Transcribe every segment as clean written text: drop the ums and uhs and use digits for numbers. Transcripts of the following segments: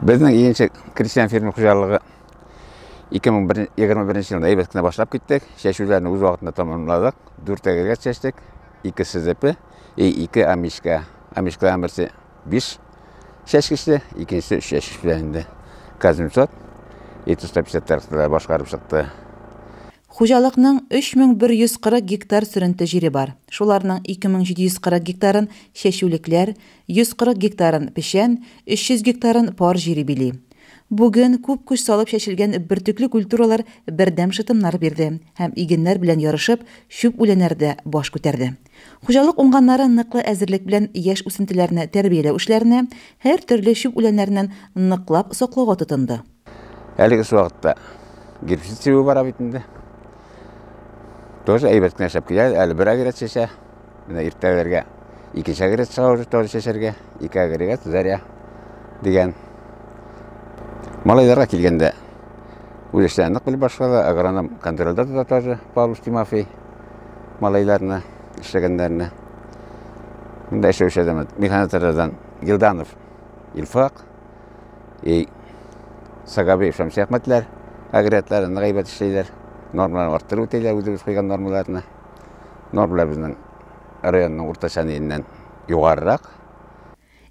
Безнең Игенче крестьян фермер хуҗалыгы 2021 елында әйбәт кенә башлап киттек. Чәчүләрне үз вакытында тәмамладык. Дүрт агрегат чәчтек. Ике СЗП и ике Амичка. Амичкадан берсе 5 чәчкечле, икенчесе 3 чәчкеч белән инде. Казимсот и 150 тракторлар башкарып чыкты. Хуҗалыкның 3140 гектар сөренте җире бар. Шуларның 2740 гектарын чәчүлекләр, 140 гектарын печән, 300 гектарын пар җире били. Бүген күп көч салып чәчелгән бөртекле культуралар бердәм шытымнар бирде һәм игеннәр белән ярышып, чүп үләннәр дә баш күтәрде. Хуҗалык уңганнары ныклы әзерлек белән яшь үсентеләрне тәрбияләү эшләренә, һәртөрле чүп үләннәреннән ныклап саклауга тотынды. Әлеге вакытта гербицид сибү бара бит инде. Тоже әйбәт кенә эшләп килә. Әле бер агрегат чәчә. Менә иртәгәләргә икенче агрегат чыга уже тоже чәчәргә. Ике агрегат Заря дигән. Малайларга килгәндә үз эшләрен нык белеп башкара. Агроном контрольдә тота тоже Павлов Тимофей малайларны эшләгәннәрне. Монда эшләүчеләрдән механизаторлардан Гилданов Илфак и Сагабиев Шәмсиәхмәтләр агрегатлары нык әйбәт эшлиләр. Нормаларын арттырып үтәләр үзебез куйган нормаларны. Нормалар безнең районның уртача ниеннән югарырак.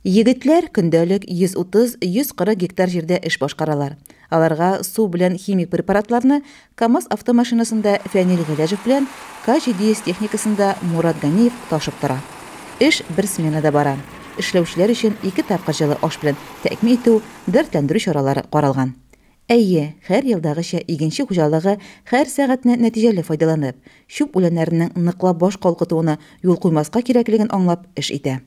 Егетләр көндәлек 130-140 гектар җирдә эш башкаралар. Аларга су белән химик препаратларны КАМАЗ автомашинасында Фәнил Гыйләҗев белән К-700 техникасында Мурат Ганиев ташып тора. Эш бер сменада бара. Эшләүчеләр өчен ике тапкыр җылы аш белән тәэмин итү, дәртләндерү чаралары каралган. Әйе, һәр елдагыча игенче хуҗалыгы һәр сәгатьне нәтиҗәле файдаланып, чүп үләннәренең ныклап баш калкытуына юл куймаска кирәклеген аңлап эш итә.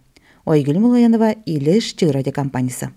Айгөл Муллаянова, Илеш телерадиокомпаниясе.